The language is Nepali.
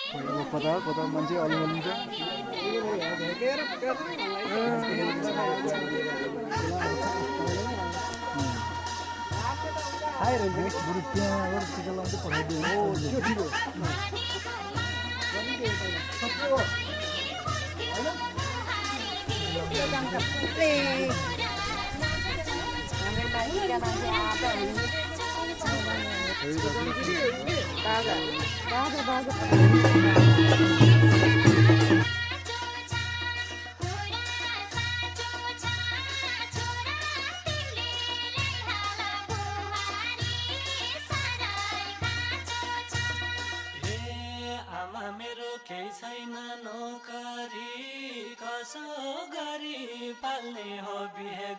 कता मान्छे अलिअलि बरु त्यहाँ टिका लाउँदै पठाइदिनु केही छैन नोकरी कसो गरी पाल्ने हो बिहे